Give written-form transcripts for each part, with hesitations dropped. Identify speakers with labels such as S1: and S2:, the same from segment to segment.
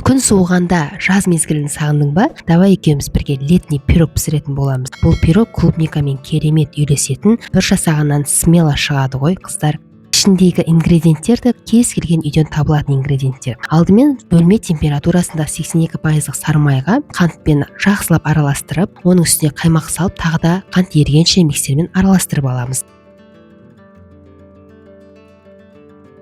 S1: Күн суығанда жаз мезгілін сағындың ба? Давай екеуміз бірге летний пирог пісіретін боламыз. Бұл пирог клубникамен керемет үйлесетін, бір жасағаннан смело шығады ғой, қыздар. Ішіндегі ингредиенттер де кез келген үйден табылатын ингредиенттер. Алдымен бөлме температурасында 82 пайыздық сары майға қантпен жақсылап араластырып, оның үстіне қаймақ салып, тағы да қант ерігенше миксермен араластырып аламыз.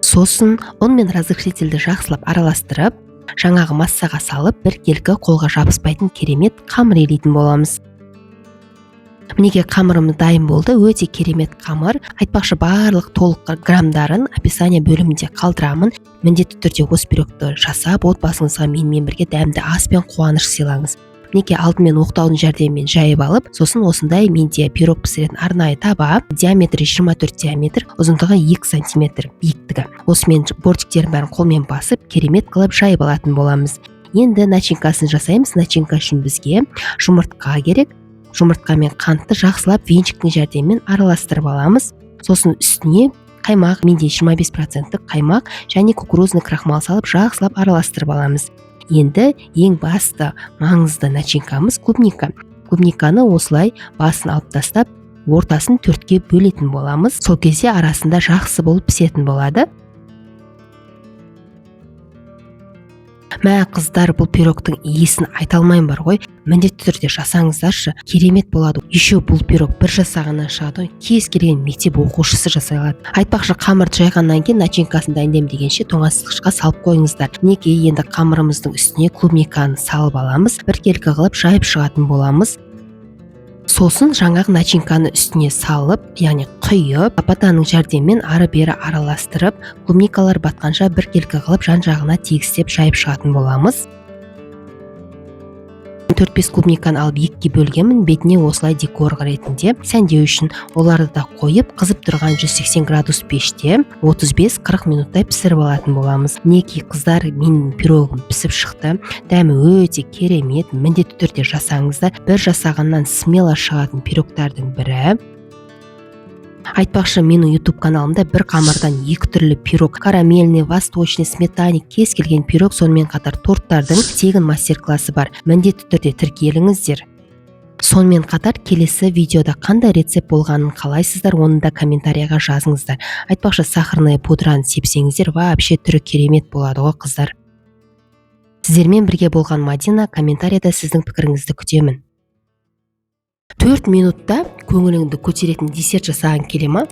S1: Сосын ұн мен разрыхлительді жақсылап араластырып, жаңағы массаға салып, біркелкі қолға жабыспайтын керемет қамыр илейтін боламыз. Мінекей, қамырымыз дайын болды, өте керемет қамыр. Айтпақшы, барлық толық граммдарын описание бөлімінде қалдырамын. Міндетті түрде осы пирогты жасап, отбасыңызға менімен бірге дәмді ас пен қуаныш сыйлаңыз. Мінекей, алдымен оқтаудың жәрдемімен жайып алып, сосын осындай менде пирог пісіретін арнайы таба, диаметрі 24 диаметр, ұзындығы 2 сантиметр биіктігі. Осымен бортиктерін бәрін қолмен басып, керемет қылып жайып алатын боламыз. Енді начинкасын жасаймыз. Начинка үшін бізге жұмыртқа керек. Жұмыртқа мен қантты жақсылап венчиктің жәрдемімен араластырып аламыз. Сосын үстіне қаймақ, менде 25 проценттік қаймақ және кукурузный крахмал салып, жақсылап араластырып аламыз. Енді ең басты маңызды начинкамыз — клубника. Клубниканы осылай басын алып тастап, ортасын төртке бөлетін боламыз. Сол кезде арасында жақсы болып пісетін болады. Мә, қыздар, бұл пирогтың иісін айта алмаймын бар ғой. Міндетті түрде жасаңыздаршы, керемет болады. Еще бұл пирог бір жасағаннан шығады ғой, кез келген мектеп оқушысы жасай алады. Айтпақшы, қамырды жайғаннан кейін начинкасын дайындаймын дегенше, тоңазытқышқа салып қойыңыздар. Мінекей, енді қамырымыздың үстіне клубниканы салып аламыз, біркелкі қылып жайып шығатын боламыз. Сосын жаңағы начинканы үстіне салып, яғни құйып, лопатаның жәрдемімен ары бері араластырып, клубникалар батқанша біркелкі қылып жан жағына тегістеп жайып шығатын боламыз. Төрт бес клубниканы алып, екіге бөлгенмін, бетіне осылай декор ретінде сәндеу үшін. Оларды да қойып, қызып тұрған 180 градус пеште 35-40 минуттай пісіріп алатын боламыз. Мінекей, қыздар, менің пирогым пісіп шықты. Дәмі өте керемет, міндетті түрде жасаңыздар. Бір жасағаннан смело шығатын пирогтардың бірі. Айтпақшы, менің YouTube каналымда бір қамырдан екі түрлі пирог, карамельный, восточный, сметанный, кез келген пирог, сонымен қатар торттардың тегін мастер классы бар. Міндетті түрде тіркеліңіздер. Сонымен қатар келесі видеода қандай рецепт болғанын қалайсыздар, оны да комментарияға жазыңыздар. Айтпақшы, сахарная пудраны сепсеңіздер, вообще түрі керемет болады ғой, қыздар. Сіздермен бірге болған Мадина. Комментарияда сіздің пікіріңізді күтемін. 4 минутта көңіліңді көтеретін десерт жасағың келе ма?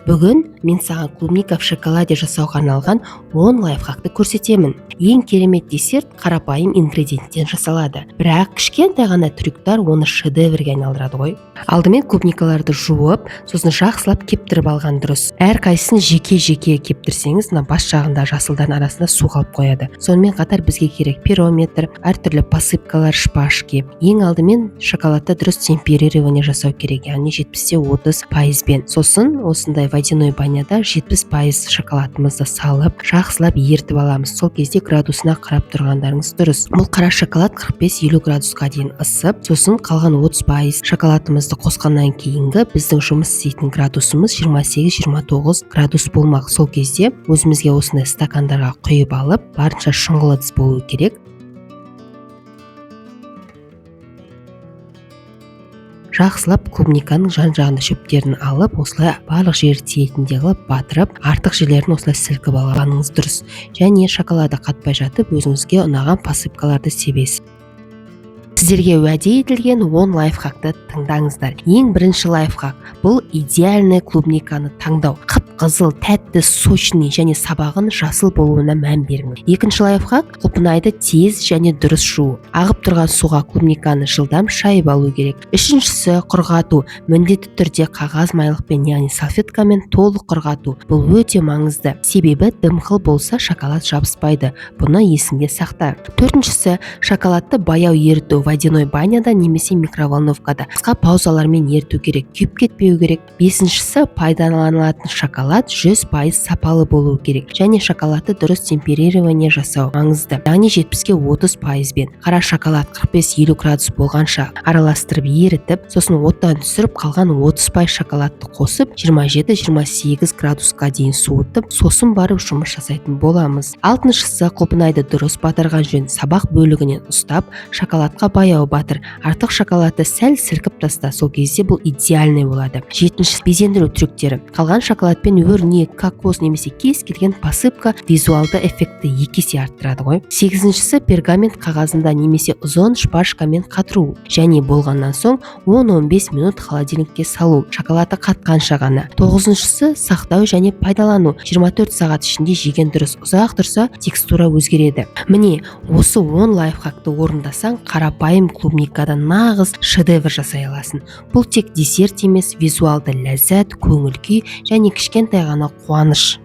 S1: Бүгін мен саған клубника в шоколаде жасауға арналған 10 лайфхакты көрсетемін. Ең керемет десерт қарапайым ингредиенттен жасалады, бірақ кішкентай ғана трюктар оны шедеврге айналдырады ғой. Алдымен клубникаларды жуып, сосын жақсылап кептіріп алған дұрыс. Әрқайсысын жеке жеке кептірсеңіз, мына бас жағында жасылдардың арасында су қалып қояды. Сонымен қатар бізге керек пирометр, әртүрлі посыпкалар, шпажки. Ең алдымен шоколадты дұрыс темперирование жасау керек, яғни 70-те 30 пайызбен. Сосын осындай водяной баняда 70% шоколадымызды салып, жақсылап ерітіп аламыз. Сол кезде градусына қарап тұрғандарыңыз дұрыс. Бұл қара шоколад 45-50 градусқа дейін ысып, сосын қалған 30% шоколадымызды қосқаннан кейінгі біздің жұмыс істейтін градусымыз 28-29 градус болмақ. Сол кезде өзімізге осындай стакандарға құйып алып, барынша шұңғыл ыдыс болу керек. Жақсылап клубниканың жан жағында шөптерін алып, осылай барлық жері тиетіндей қылып батырып, артық жерлерін осылай сілкіп алғаныңыз дұрыс. Және шоколады қатпай жатып, өзіңізге ұнаған посыпкаларды себесіз. Сіздерге уәде етілген 10 лайфхакты тыңдаңыздар. Ең бірінші лайфхак — бұл идеальный клубниканы таңдау. Қып қызыл, тәтті, сочный және сабағын жасыл болуына мән беріңіз. Екінші лайфхак — құлпынайды тез және дұрыс жуу. Ағып тұрған суға клубниканы жылдам шайып алу керек. Үшіншісі — құрғату. Міндетті түрде қағаз майлықпен, яғни салфеткамен толық құрғату. Бұл өте маңызды, себебі дымқыл болса, шоколад жабыспайды. Бұны есіңде сақта. Төртіншісі — шоколадты баяу еріту. Водяной баняда немесе микроволновкада қысқа паузалармен еріту керек, күйіп кетпеу керек. Бесіншісі — пайдаланылатын шоколад Шоколад 100% сапалы болуы керек және шоколадты дұрыс темперирование жасау маңызды, яғни 70-ке 30%-бен. Қара шоколад 45-50 градус болғанша араластырып, ерітіп, сосын оттан түсіріп, қалған 30% шоколадты қосып, 27-28 градусқа дейін суытып, сосын барып жұмыс жасайтын боламыз. Алтыншысы, құлпынайды дұрыс батырған жөн. Сабақ бөлігінен ұстап, шоколадқа баяу батыр, артық шоколадты сәл сілкіп таста, сол кезде бұл идеальный болады. Жетіншісі, безендіру трюктері. Қалған шоколадпен өрнек, кокос немесе кез келген посыпка визуалды эффектті 2 есе арттырады ғой. Сегізіншісі, пергамент қағазында немесе ұзын шпажкамен қатыру және болғаннан соң 10-15 минут холодильникке салу, шоколады қатқанша ғана. Тоғызыншысы, сақтау және пайдалану. 24 сағат ішінде жеген дұрыс, ұзақ тұрса, текстура өзгереді. Міне, осы 10 лайфхакты орындасаң, қарапайым клубникадан нағыз шедевр жасай аласың. Бұл тек десерт емес, визуалды ләззат, көңіл күй және кішкентай ғана қуаныш.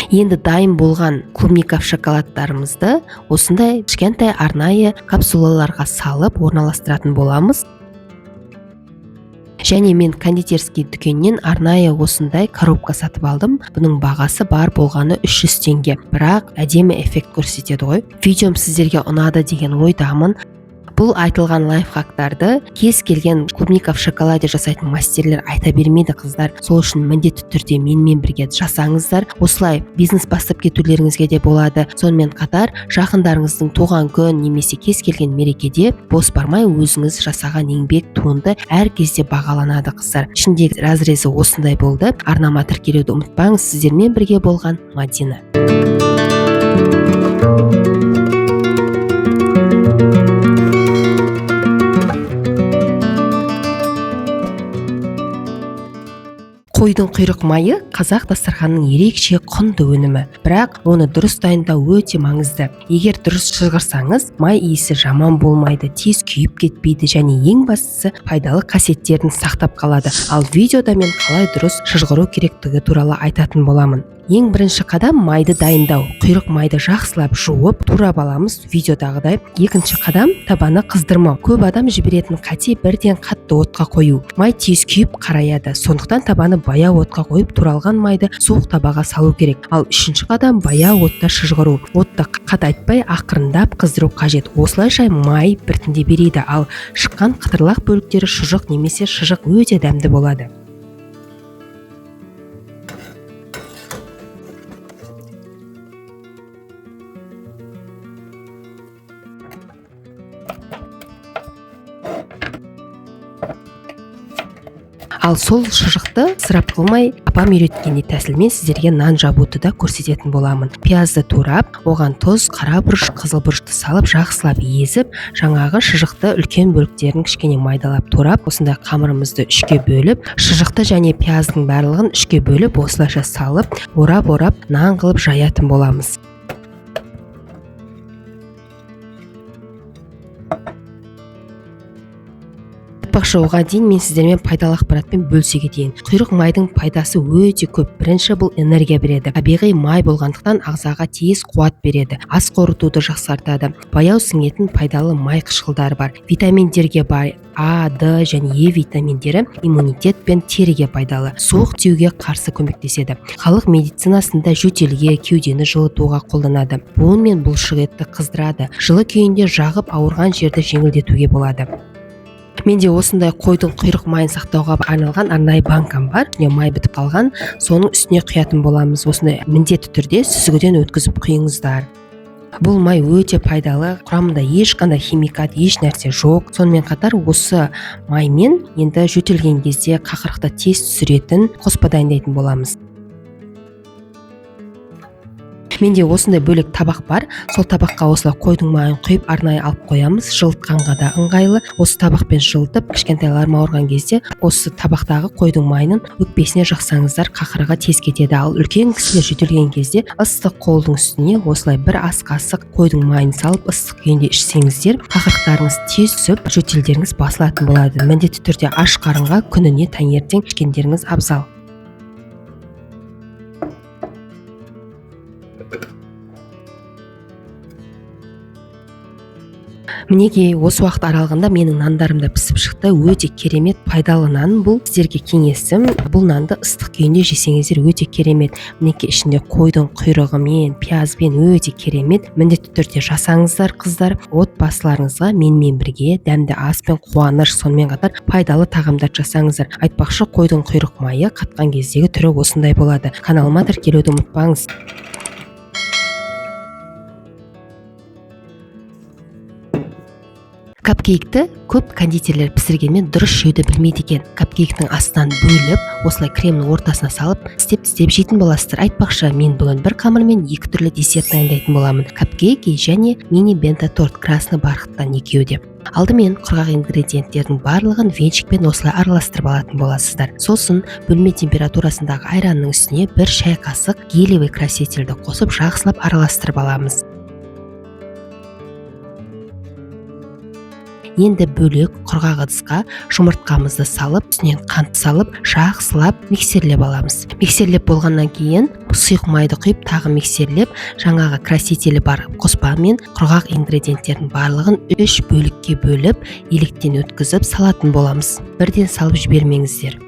S1: Енді дайын болған клубника шоколадтарымызды осындай кішкентай арнайы капсулаларға салып орналастыратын боламыз. Және мен кондитерский дүкеннен арнайы осындай коробка сатып алдым. Бұның бағасы бар болғаны 300 теңге, бірақ әдемі эффект көрсетеді ғой. Видеом сіздерге ұнады деген ойдамын. Бұл айтылған лайфхактарды кез келген клубника в шоколаде жасайтын мастерлер айта бермейді, қыздар. Сол үшін міндетті түрде менімен бірге жасаңыздар. Осылай бизнес бастап кетулеріңізге де болады. Сонымен қатар жақындарыңыздың туған күн немесе кез келген мерекеде бос бармай, өзіңіз жасаған еңбек туынды әр кезде бағаланады, қыздар. Ішіндегі разрезі осындай болды. Арнама тіркелуді ұмытпаңыз. Сіздермен бірге болған Мадина. Қойдың құйрық майы – қазақ дастарханының ерекше құнды өнімі, бірақ оны дұрыс дайындау өте маңызды. Егер дұрыс шыжғырсаңыз, май иісі жаман болмайды, тез күйіп кетпейді және ең бастысы, пайдалы қасиеттерін сақтап қалады. Ал видеода мен қалай дұрыс шыжғыру керектігі туралы айтатын боламын. Ең бірінші қадам – майды дайындау. Құйрық майды жақсылап жуып, турап аламыз видеодағыдай. Екінші қадам – табаны қыздырмау. Көп адам жіберетін қате – бірден қатты отқа қою. Май тез күйіп, қараяды. Сондықтан табаны баяу отқа қойып, туралған майды суық табаға салу керек. Ал үшінші қадам – баяу отта шыжғыру. Отты қатайтпай, ақырындап қыздыру қажет. Осылайша май біртіндеп ериді, ал шыққан қытырлақ бөліктері, шұжық немесе шыжық өте дәмді болады. Ал сол шұжықты ысырап қылмай, апам үйреткендей тәсілмен сіздерге нан жабуды да көрсететін боламын. Пиязды турап, оған тұз, қара бұрыш, қызыл бұрышты салып, жақсылап езіп, жаңағы шұжықты үлкен бөліктерін кішкене майдалап турап, осындай қамырымызды үшке бөліп, шұжықты және пияздың барлығын үшке бөліп, осылайша салып, орап орап нан қылып жаятын боламыз. Айтпақшы, оған дейін мен сіздермен пайдалы ақпаратпен бөлісе кетейін. Құйрық майдың пайдасы өте көп. Бірінші, бұл энергия береді. Табиғи май болғандықтан, ағзаға тез қуат береді, ас қорытуды жақсартады. Баяу сіңетін пайдалы май қышқылдары бар. Витаминдерге бай: А, Д және Е витаминдері иммунитет пен теріге пайдалы, суық тиюге қарсы көмектеседі. Халық медицинасында жөтелге, кеудені жылытуға қолданады. Буын мен бұлшық етті қыздырады. Жылы күйінде жағып, ауырған жерді жеңілдетуге болады. Менде осындай қойдың құйрық майын сақтауға арналған арнайы банкам бар. Міне, май бітіп қалған, соның үстіне құятын боламыз. Осындай міндетті түрде сүзгіден өткізіп құйыңыздар. Бұл май өте пайдалы, құрамында ешқандай химикат, еш нәрсе жоқ. Сонымен қатар осы маймен енді жөтелген кезде қақырықты тез түсіретін қоспа дайындайтын боламыз. Менде осындай бөлек табақ бар. Сол табаққа осылай қойдың майын құйып арнайы алып қоямыз. Жылытқанға да ыңғайлы. Осы табақпен жылытып, кішкентайларым ауырған кезде осы табақтағы қойдың майының өкпесіне жақсаңыздар, қақырығы тез кетеді. Ал үлкен кісілер жөтелген кезде ыстық қолдың үстіне осылай бір ас қасық қойдың майын салып, ыстық күйінде ішсеңіздер, қақырықтарыңыз тез түсіп, жөтелдеріңіз басылатын болады. Міндетті түрде аш қарынға күніне таңертең ішкендеріңіз абзал. Мінекей, осы уақыт аралығында менің нандарым да пісіп шықты. Өте керемет пайдалы нан бұл. Сіздерге кеңесім, бұл нанды ыстық күйінде жесеңіздер өте керемет. Мінекей, ішінде қойдың құйрығымен, пиязбен өте керемет. Міндетті түрде жасаңыздар, қыздар. Отбасыларыңызға менімен бірге дәмді ас пен қуаныш, сонымен қатар пайдалы тағамдар жасаңыздар. Айтпақшы, қойдың құйрық майы қатқан кездегі түрі осындай болады. Каналыма тіркелуді ұмытпаңыз. Капкейкті көп кондитерлер пісіргенмен дұрыс жеуді білмейді екен. Капкейктің астынан бөліп, осылай кремнің ортасына салып, тістеп-тістеп жейтін боласыздар. Айтпақшы, мен бүгін бір қамырмен екі түрлі десерт дайындайтын боламын. Капкейки және мини бенто торт красный бархаттан екеуі де. Алдымен құрғақ ингредиенттердің барлығын венчикпен осылай араластырып алатын боласыздар. Сосын бөлме температурасындағы айранның үстіне бір шай қасық гелевый красительді қосып, жақсылап араластырып аламыз. Енді бөлек құрғақ ыдысқа жұмыртқамызды салып, үстінен қант салып, жақсылап миксерлеп аламыз. Миксерлеп болғаннан кейін сұйық майды құйып, тағы миксерлеп, жаңағы красителі бар қоспа мен құрғақ ингредиенттердің барлығын үш бөлікке бөліп, електен өткізіп салатын боламыз. Бірден салып жібермеңіздер.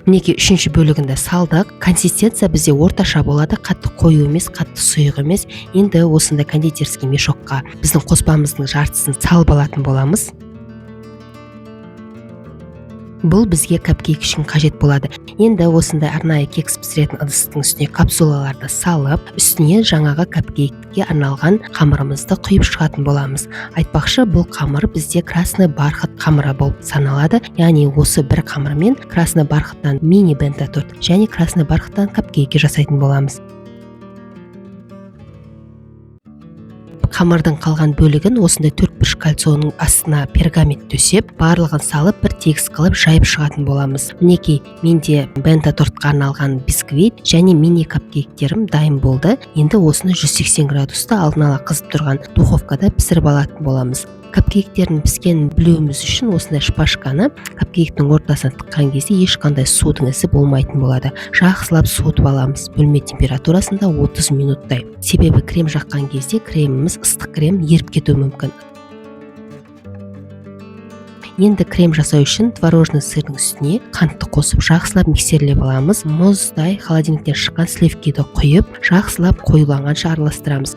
S1: Мінекей, үшінші бөлігінде салдық. Консистенция бізде орташа болады, қатты қою емес, қатты сұйық емес. Енді осындай кондитерский мешокқа біздің қоспамыздың жартысын салып алатын боламыз. Бұл бізге капкейк үшін қажет болады. Енді осындай арнайы кекс пісіретін ыдыстың үстіне капсулаларды салып, үстіне жаңағы капкейкке арналған қамырымызды құйып шығатын боламыз. Айтпақшы, бұл қамыр бізде красный бархат қамыры болып саналады. Яғни осы бір қамырмен красный бархаттан мини бенто торт және красный бархаттан капкейки жасайтын боламыз. Қамырдың қалған бөлігін осындай төрт бұрыш кольцоның астына пергамент төсеп, барлығын салып, бір тегіс қылып жайып шығатын боламыз. Мінекей, менде бенто тортқа арналған бисквит және мини капкейктерім дайын болды. Енді осыны 180 градуста алдын ала қызып тұрған духовкада пісіріп алатын боламыз. Капкейктердің піскенін білуіміз үшін осындай шпажканы капкейктің ортасына тыққан кезде ешқандай судың ізі болмайтын болады. Жақсылап суытып аламыз бөлме температурасында 30 минуттай. Себебі крем жаққан кезде креміміз, ыстық крем еріп кетуі мүмкін. Енді крем жасау үшін творожный сырдың үстіне қантты қосып, жақсылап миксерлеп аламыз. Мұздай холодильниктен шыққан сливкиді құйып, жақсылап қоюланғанша араластырамыз.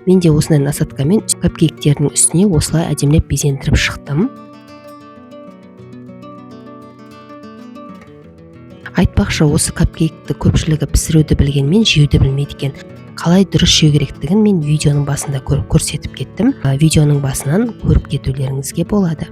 S1: Мен де осындай насадкамен капкейктердің үстіне осылай әдемілеп безендіріп шықтым. Айтпақшы, осы капкейкті көпшілігі пісіруді білгенмен жеуді білмейді екен. Қалай дұрыс жеу керектігін мен видеоның басында көрсетіп кеттім. Видеоның басынан көріп кетулеріңізге болады.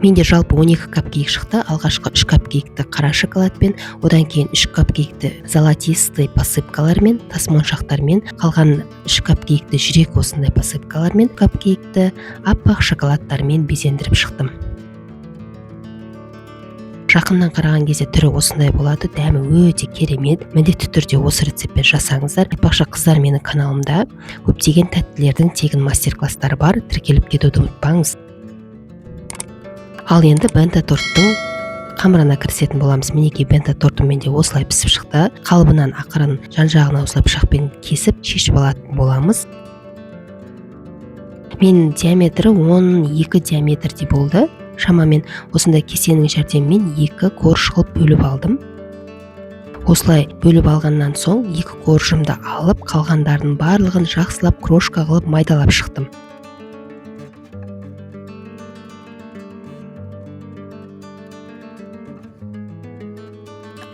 S1: Менде жалпы 12 капкейк шықты. Алғашқы 3 капкейкті қара шоколадпен, одан кейін 3 капкейкті золотистый посыпкалармен, тас моншақтармен, қалған 3 капкейкті жүрек осындай посыпкалармен, капкейкті аппақ шоколадтармен безендіріп шықтым. Жақыннан қараған кезде түрі осындай болады, дәмі өте керемет. Міндетті түрде осы рецептпен жасаңыздар. Айтпақшы, қыздар, менің каналымда көптеген тәттілердің тегін мастер-класстары бар, тіркеліп кетуді ұмытпаңыз. Ал енді бенто торттың қамырына кірісетін боламыз. Мінекей, бенто тортым менде осылай пісіп шықты. Қалыбынан ақырын жан-жағына осылай пышақпен кесіп, шешіп алатын боламыз. Мен диаметрі 12 диаметрдей болды. Шамамен осындай кесенің жәрдемімен екі корж қылып бөліп алдым. Осылай бөліп алғаннан соң екі коржымды алып, қалғандардың барлығын жақсылап крошка қылып майдалап шықтым.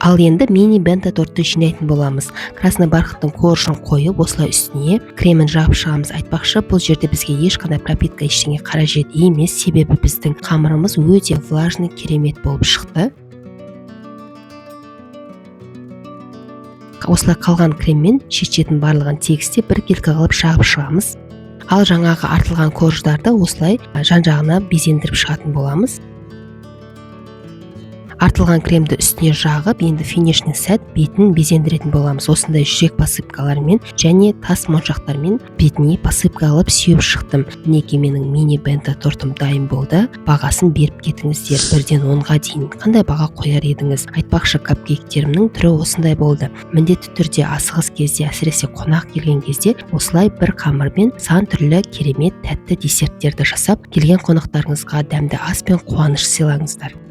S1: Ал енді мини бенто тортты жинайтын боламыз. Красный бархаттың коржын қойып, осылай үстіне кремін жағып шығамыз. Айтпақшы, бұл жерде бізге ешқандай пропитка, ештеңе қажет емес, себебі біздің қамырымыз өте влажный, керемет болып шықты. Осылай қалған креммен шет шетін барлығын тегістеп, біркелкі қылып жағып шығамыз. Ал жаңағы артылған корждарды осылай жан жағына безендіріп шығатын боламыз. Артылған кремді үстіне жағып, енді финишный сәт, бетін безендіретін боламыз. Осындай жүрек посыпкалармен және тас моншақтармен бетіне посыпка қылып сеуіп шықтым. Мінекей, менің мини бенто тортым дайын болды. Бағасын беріп кетіңіздер, 1-ден 10-ға дейін қандай баға қояр едіңіз? Айтпақшы, капкейктерімнің түрі осындай болды. Міндетті түрде асығыс кезде, әсіресе қонақ келген кезде, осылай бір қамырмен сан түрлі керемет тәтті десерттерді жасап, келген қонақтарыңызға дәмді ас пен қуаныш сыйлаңыздар.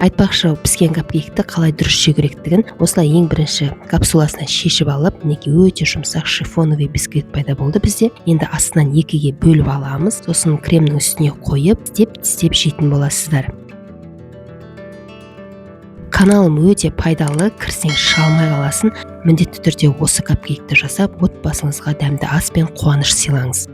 S1: Айтпақшы, піскен капкейкті қалай дұрыс жеу керектігін: осылай ең бірінші капсуласынан шешіп алып, мінекей, өте жұмсақ шифоновый бисквит пайда болды бізде. Енді астынан екіге бөліп аламыз, сосын кремнің үстіне қойып, тістеп тістеп жейтін боласыздар. Каналым өте пайдалы, кірсең шыға алмай қаласың. Міндетті түрде осы капкейкті жасап, отбасыңызға дәмді ас пен қуаныш сыйлаңыз.